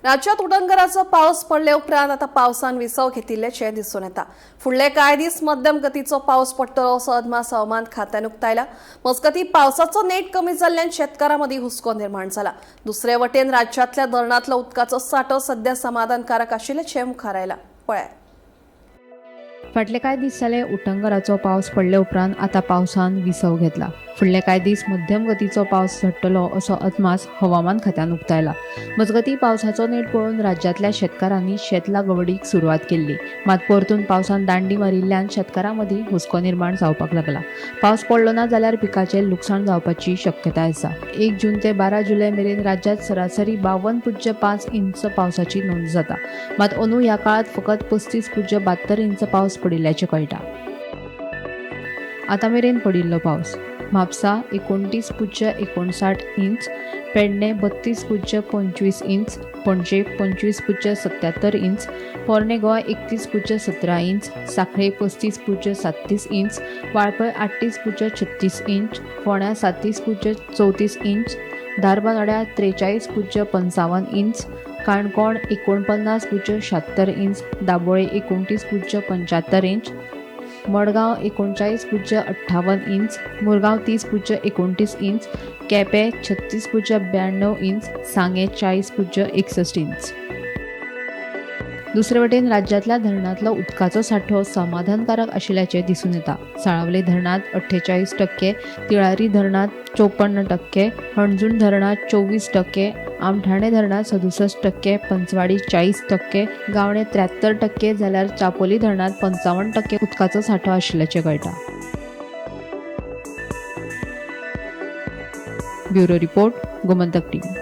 राज्यात उटंगराचो पावस पडले उपरांत आतां पावसान विसव घेतिल्ल्याचें दिसून येता. फुडले कांय दीस मध्यम गतीचो पावस पडटलो असो अदमास हवामान खात्यान उक्तायला. मजगतीं पावसाचो नेट कमी जाल्ल्यान शेतकारां मदीं हुस्को निर्माण जाला. दुसरे वटेन राज्यांतल्या धरणांतलो उदकाचो सांठो सध्या समाधानकारक आशिल्ल्याचें मुखार आयलां. पळयात. फाटले कांय दीस जाले उटंगराचो पावस पडले उपरांत आतां पावसान विसव घेतला. फुडले कांय दीस मध्यम गतीचो पावस झडटलो असो अदमास हवामान खात्यान उक्तायला. मजगतीं पावसाचो नेट पळोवन राज्यांतल्या शेतकारांनी शेत लागवडीक सुरवात केल्ली. मात परतून पावसान दांडी मारिल्ल्यान शेतकारां मदीं हुस्को निर्माण जावपाक लागला. पावस पडलो ना जाल्यार पिकाचें लुकसाण जावपाची शक्यताय आसा. 1 जून ते 12 जुलय मेरेन राज्यांत सरासरी 52.5 इंच पावसाची नोंद जाता. मात अंदू ह्या काळांत फकत 35.72 इंच पावस पडिल्ल्याचें कळटा. आतां मेरेन पडिल्लो पावस: Mapusa 29.59 inch, Pernem 32.25 inch, Panaji 25.77 inch, Porne Goa 31.17 inch, Sanquelim 35.37 inch, Valpoi 38.36 inch, फोंड्या 37.34 इंच, धारबांदोड्या 43.55 inch, Canacona 49.76 inch, Dabolim 29.75 inch, Madgaon 39.58 inch, Mormugao 30.29 inch, Quepem 36.92 inch, Sanguem 40.61 inch. दुसरे वटेन राज्यांतल्या धरणांतलो उदकाचो सांठो समाधानकारक आशिल्ल्याचें दिसून येता. साळावले धरणांत 48%, तिळारी धरणांत 54%, हणजूण धरणांत 24%, आमठाणे धरणांत 67%, पंचवाडी 40%, गावणे 73% जाल्यार चापोली धरणांत 55% उदकाचो सांठो आशिल्ल्याचें कळटा. Bureau report, Gomantak TV.